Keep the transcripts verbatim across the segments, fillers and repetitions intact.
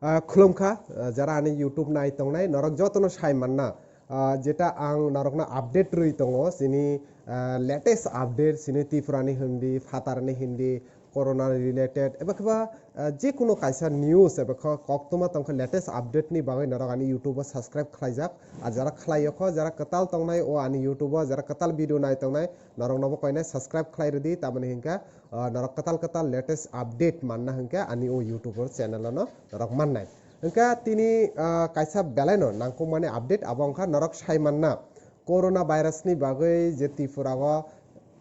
Ah, khulumkha, ah, jara ani YouTube nai tongnai, norok jotono sai manna, ah, jeta ang norokno update rwi tongo, chini, ah, latest update, chini Tripurani hindi, phatarni hindi, corona related, eba kheba, ah, je kuno kaisa news, eba kho koktwma tongkha latest update ni bagwi norok ani YouTube o subscribe khlaijak, ah, jara khlaiyokho, jara kwtal tongnai o ani YouTube o, jara kwtal video nai tongnai, noroknobo koinai subscribe khlai rwdi, tamoni hinkha, ah, norok kwtal kwtal latest update manna hinkhe ani o YouTube channel no norok mannai. Hinkhe tini, ah, kaisa belaino nangkukmani update abo wngkha norok sai manna corona virus ni bagwi je Tripura o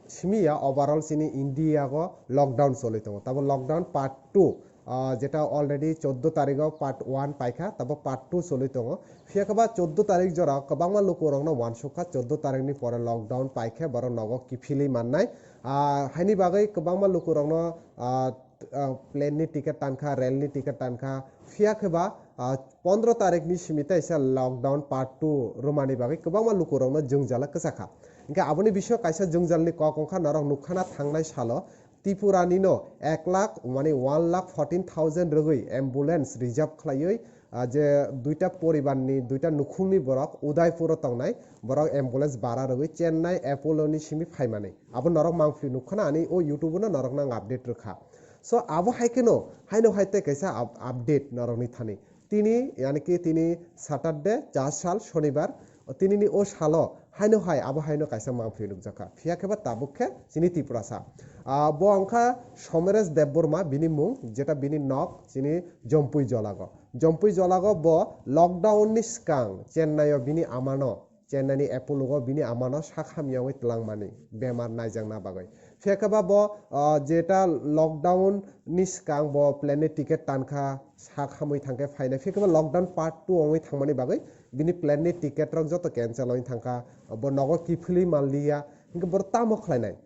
simi ya overall chini India o lockdown choli tongo. Tabo lockdown part two, ah, jeta already choddo tarikh o part one paikha, tabo part two choli tongo. Phiya khe ba choddo tarikh jora kwbangma luku rokno wansukha, choddo tarikh ni pore lockdown paikhe borok nogo kiphilwi mannai. Ah, haini bagwi kwbangma lukurokno, ah, ah, plane ni ticket tankha, rail ni ticket tankha. Phiya khe ba, ah, pondro tarik ni simi taisa lockdown part two rwmani bagwi kwbangma lukurokno jwngjala kwchakha. Hinkhe aboni bisingo kaisa jwngjalni kok wngkha, norok nukkhana thangnai salo Tripura nino ek lakh, mane one lakh fourteen thousand rwgwi ambulance reserve khlaiwi, ah, je duita poribar ni, duita nukhung ni borok Udaipur o tongnai, borok ambulance bara rwgwi Chennai Apollo ni simi phaimani. Abo norok mangphi nukkhana ani o YouTube no norok nang update rwkha. So abo hai kheno haino hai tei kaisa up-, update norok ni thani. Tini, yani ki tini Saturday, char sal, Shonibar, o tini ni o salo haino hai, abo haino kaisa mangphi nukjakha. Phiya khe ba tabuk khe chini Tiprasa. Ah, bo wngkha Someresh Debbarma, bini mung, jeta bini nok, chini Jompui Jolago. Jompui Jolago bo lockdown ni swkang Chennai o bini amano Chennai ni Apollo o bini amano sak hamya wngwi twlangmani bemar naijakna bagwi. Phiya khe ba bo, ah, jeta lockdown ni swkang bo plane ni ticket tankha, sak hamwi thangkhe phainai. Phiya khe ba lockdown part two wngwi thangmani bagwi bini plane ni ticket rok joto cancel wngwi thangkha. Bo nogo kiphilwi manliya. Hinkhe bo tamo khlainai?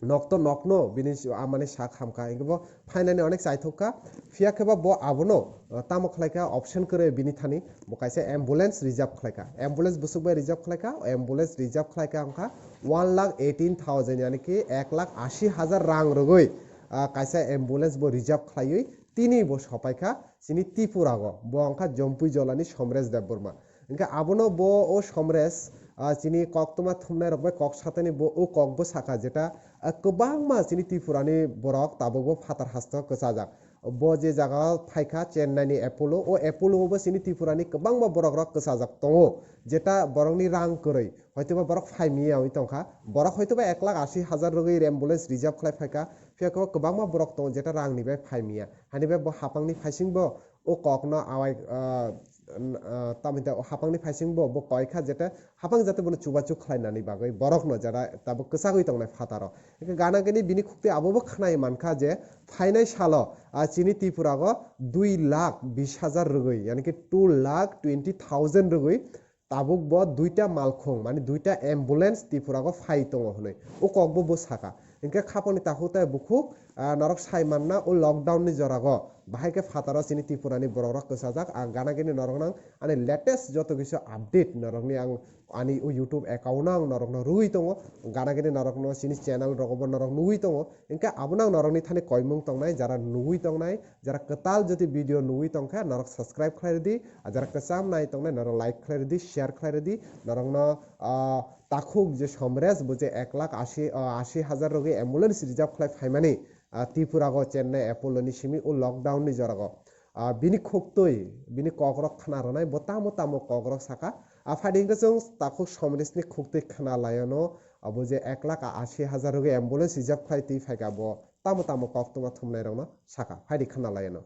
Nok to nokno bini si-, amani sak hamkha, hinkhe bo phainani onek chaithok kha. Phiya khe ba bo abono, uh, tamo khlai kha, option kwrwi bini thani bo kaisa ambulance reserve khlai kha. Ambulance bwswk bai reserve khlai kha, ambulance reserve khlai kha wngkha one lakh eighteen thousand, yani ki ek lakh ashi hajar rang rwgwi, uh, kaisa ambulance bo reserve khlaiwi tini bo sopai kha chini Tripura o. Bo wngkha Jompui Jolani Somresh Debbarma. Hinkhe abono bo o Somresh, ah, chini koktwma thumnai rok bai kok satani bo o kok bo sakha, jeta, ah, kwbangma chini Tripura ni borok tabuk bo phatar hasto kwchajak. Bo je jaga o phaikha Chennai ni Apollo, o Apollo o bo chini Tripura ni kwbangma borok rok kwchajak tongo, jeta borok ni rang kwrwi, hoitoba borok phai miya wngwi tongkha, borok hoitoba ek lakh ashi hajar rwgwi ambulance reserve khlai phaikha, phiya khe kwbangma borok tongo jeta rang ni bai phai miya, hani bai bo hapang ni phaising bo o kokno awai, ah, n-, ah, tamni ta hapangni phaisingbo bo koi kha, jete hapang jate bono chubachu khlainani bagwi borokno jara tabuk kwchagwi tongnai phataro. Hinkhe gana gini bini khukti abobo khnai mankha je phainai salo, ah, chini Tripura o dui lakh bis hajar rwgwi, yani ki two lakh twenty thousand rwgwi tabuk bo duita malkhung, mane duita ambulance Tripura o phai tongo hwnwi o kokbo bo saka. Hinkhe khapangni takhuk tai bukhuk, ah, norok sai manna o lockdown ni jora o bahai khe phataro chini Tripura ni borok rok kwchajak. Ang gana gini norok nang ani latest joto kisa update norok ni ang ani o YouTube account o ang norok no rwui tongo, gana gini norok no chini channel rogo bo norok nugui tongo. Hinkhe abono ang norok ni thani koimung tongnai, jara nugui tongnai, jara kwtal jodi video nugui tongkha norok subscribe khlai rwdi, ah, jara kwcham nai tongnai norok like khlai rwdi, share khlai rwdi, norokno, ah, takhuk je Somresh bo je ek lakh ashi, ah, ashi hajar rwgwi ambulance reserve khlai phaimani, ah, Tripura o Chennai Apollo ni simi o lockdown ni jora o, ah, bini khuktwi bini kok rok khna rwnai bo tamo tamo kok rok saka, ah, phaidi hinkhe chwng takhuk Somresh ni khuktwi khna laiano abo je ek lakh ashi hajar rwgwi ambulance reserve khlai twi phaikha bo tamo tamo koktwma thumnai rokno saka, phaidi khna laiano.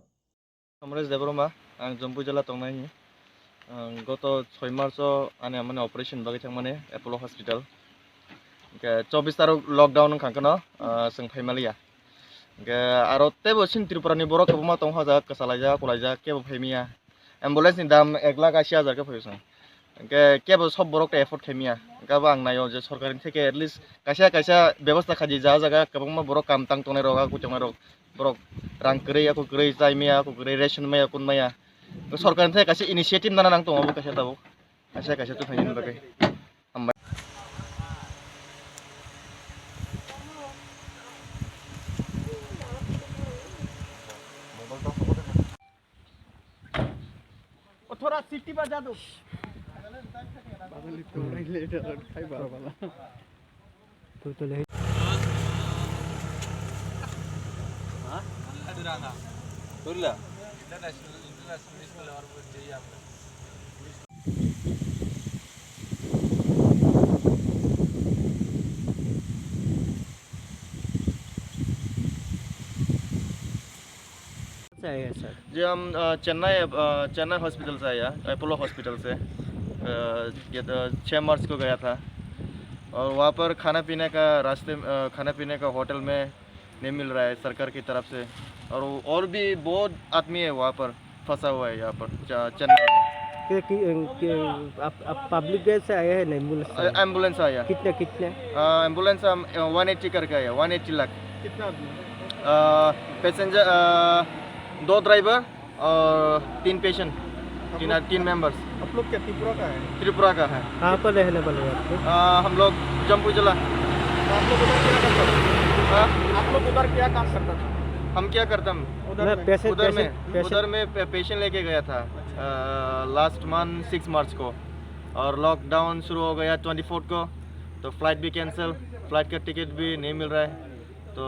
Somresh Debbarma, ang Jompui jela tongnai. Ang goto soi March o ani amani operation bagwi thangmani Apollo Hospital. Hinkhe chobbish tarok lockdown wngkha kheno, ah, chwng phai maliya. Hinkhe aro teibo chini Tripura ni borok kwbangma tong hajak, kwchalaijak, kulaijak, kebo phai miya. Ambulance ni dam ek lakh ashi hajar khe phaio chwng. Hinkhe kebo sob borok tei afford khaimiya. Hinkhe abo ang naio je sorkar ni theke at least kaisa kaisa bebosta khaidi, ja jaga kwbangma borok kam tang tongnai rok, a koi tongnai rok, borok rang kwrwi, ako kwrwi chai maya, ako kwrwi ration maya, kun maya. Sorkar ni theke kaisa initiative nana nang tongo abo kaisa tabuk. Kaisa kaisa twi phaini bagwi. Hambai. थोड़ा सीटी बजा दो। से आए हैं सर? जी, हम अ, चेन्नई अ, चेन्नई हॉस्पिटल से आया, अपोलो हॉस्पिटल से। अ, ये तो छः मार्च को गया था और वहाँ पर खाना पीने का रास्ते अ, खाना पीने का होटल में नहीं मिल रहा है सरकार की तरफ से। और वो- और भी बहुत आदमी है वहाँ पर फंसा हुआ है, यहाँ पर च- चेन्नई में। के, कि, के, आप, आप पब्लिक गैस से आए हैं ना एम्बुलेंस से? अ- एम्बुलेंस आया। कितने कितने? अ, एम्बुलेंस हम वन एट्टी करके आया, वन एट्टी लाख। कितना आदमी? पैसेंजर, दो ड्राइवर और तीन पेशेंट, तीन तीन मेंबर्स। आप लोग क्या त्रिपुरा का है? त्रिपुरा का है। कहाँ पर रहने वाले हैं आप लोग? अ, हम लोग जम्पू जिला। तो आप लोग उधर क्या करते थे? हाँ? आप लोग उधर क्या काम करता था? हम क्या करता हम? उधर में। पेशेंट, उधर में पेशेंट, पेशेंट। उधर में पे, पेशेंट लेके गया था लास्ट मंथ सिक्स मार्च को, और लॉकडाउन शुरू हो गया ट्वेंटी फोर्थ को, तो फ्लाइट भी कैंसिल, फ्लाइट का टिकट भी नहीं मिल रहा है, तो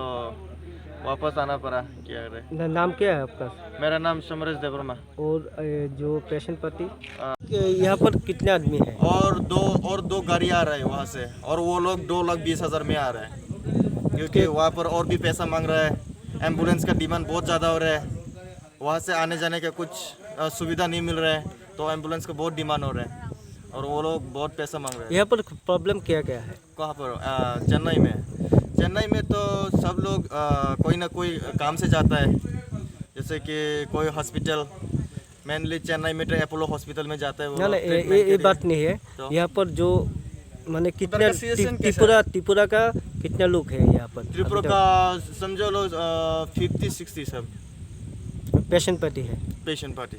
वापस आना पड़ा। क्या करें? ना, नाम क्या है आपका? मेरा नाम समरेश देवर्मा। और ए, जो पेशेंट पार्टी आ, ए, यहाँ पर कितने आदमी हैं? और दो और दो गाड़ी आ रहा है वहाँ से, और वो लोग दो लाख बीस हज़ार में आ रहा है, क्योंकि वहाँ पर और भी पैसा मांग रहा है, एम्बुलेंस का डिमांड बहुत ज़्यादा हो रहा है, वहाँ से आने जाने का कुछ अ, सुविधा नहीं मिल रहा है, तो एम्बुलेंस का बहुत डिमांड हो रहा है और वो लोग बहुत पैसा मांग रहे हैं। यहाँ पर प्रॉब्लम क्या क्या है? कहाँ पर? अ, चेन्नई में। चेन्नई में तो सब लोग अ, कोई ना कोई काम से जाता है, जैसे कि कोई हॉस्पिटल, मेनली चेन्नई में तो अपोलो हॉस्पिटल में जाता है वो ना ना, लोग ये, ट्रीटमेंट ये, के ये लिए। बात नहीं है। तो? यहाँ पर जो माने कितने का सिचुएशन त्रि- कैसा त्रिपुरा त्रिपुरा का कितना लोग है यहाँ पर? त्रिपुरा अभी तक? का समझो लो फिफ्टी सिक्सटी सब पेशेंट पार्टी है। Patient party.